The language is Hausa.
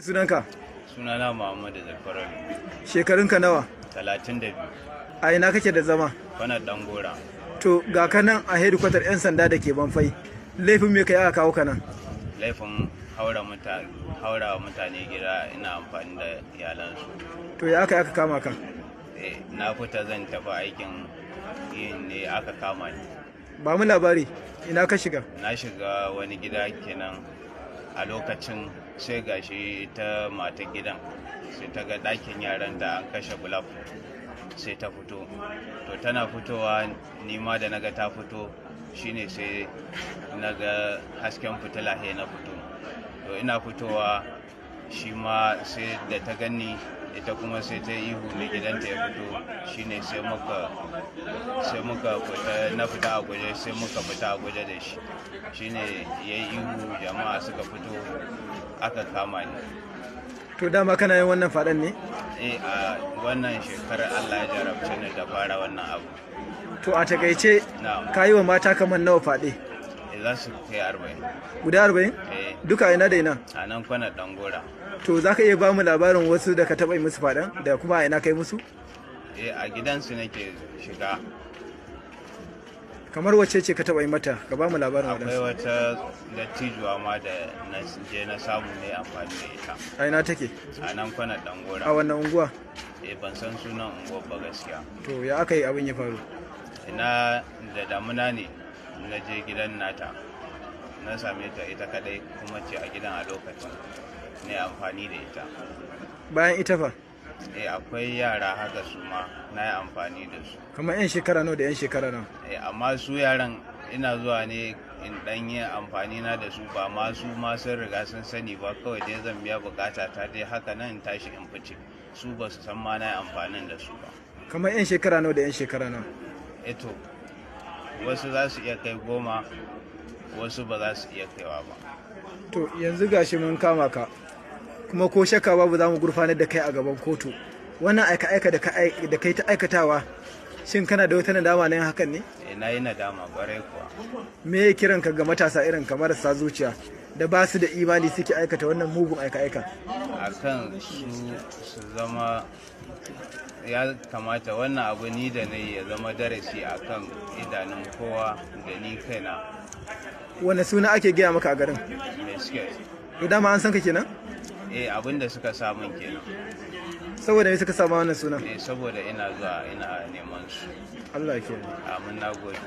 Sunanka? Sunana Muhammadu Zafaralu. Shekarunka nawa? 32. A ina kake da zama? Kwanar Dangora. To, ga ka nan a hedikwatar 'yan sanda da ke Banfai. Laifin me kai aka kawo ka nan? Laifin haura wa mutane gida, ina amfani da iyalansu. To, ya aka kama ka? Na fita zan tafi aikin yin ne aka kama ni. Ba mu labari, ina ka shiga? Na shiga wani gida kenan a lokacin, sai gashi ta mata gidan, sai ta ga ɗakin yaran da an kashe gulaf, sai ta fito. To, tana fitowa, nima da naga ta fito shine sai naga hasken fitila, sai na fito. To, ina fitowa shi ma sai da ta ganni, ita kuma sai ta ihu, mai gidanta ya fito, shine sai muka fita, na fita a guje, sai muka fita a guje da shi, shine ya yi ihu, jama'a suka fito, aka kama ni. To, dama kana yin wannan faɗan ne? Eh, a wannan shekarar Allah ya jarabce ni da fara wannan abu. To, a takaice, ka yi wa mata kamar nawa faɗe? Eh, za su kai 40. Guda 40? Eh. Duka ina da ina? A nan Kwanar Dangora. To, za ka iya ba mu labarin wasu da ka taɓa yi musu faɗan da kuma a ina kai musu? Eh, a gidansu nake shiga. Kamar wacce ce ka taɓa yi mata? Ka ba mu labarin Akwai waɗansu. wata dattijuwa ma da na je na samu ne amfani da ita. A ina take? A nan Kwanar Dangora. A wannan unguwa? Eh, ban san sunan unguwar ba gaskiya. To, ya aka yi abin ya faru? Ina da damuna ne na je gidan nata, na same ta ita kadai kuma ce a gidan a lokacin, ne amfani da ita. Bayan ita fa? Eh, akwai yara haka, su ma na yi amfani da su. Kamar 'yan shekara nawa da 'yan shekara nawa? Eh, amma su yaran ina zuwa ne in dan yi amfani na da su, ba ma su ma sun riga sun sani ba, kawai dai zan biya bukata ta dai haka nan in tashi in fice, su ba su san ma na yi amfanin da su ba. Kamar 'yan shekara nawa da 'yan shekara nawa? Eto, wasu za su iya kai 10, wasu ba za su iya kaiwa ba. To, yanzu gashi mun kama ka, kuma ko shakka babu za mu gurfanar da kai a gaban kotu. Wannan aika-aika da kai ta aikatawa, shin kana da wata nadama na yin hakan ne? Eh, na yi nadama kwarai kuwa. Me ya kiran ka ga matasa irin kamar sa zuciya da ba su da imani suke aikata wannan mugun aika-aika? Akan su su zama, ya kamata wannan abu ni da na yi ya zama darasi akan idanun kowa da ni kaina. Wane suna ake gaya maka a garin? Mai suke. To, dama an san ka kenan? Eh, abin da suka samun kenan. Saboda me suka sama wannan sunan? Eh, saboda ina zuwa ina neman su. Allah ya kiyaye. Amin, na gode.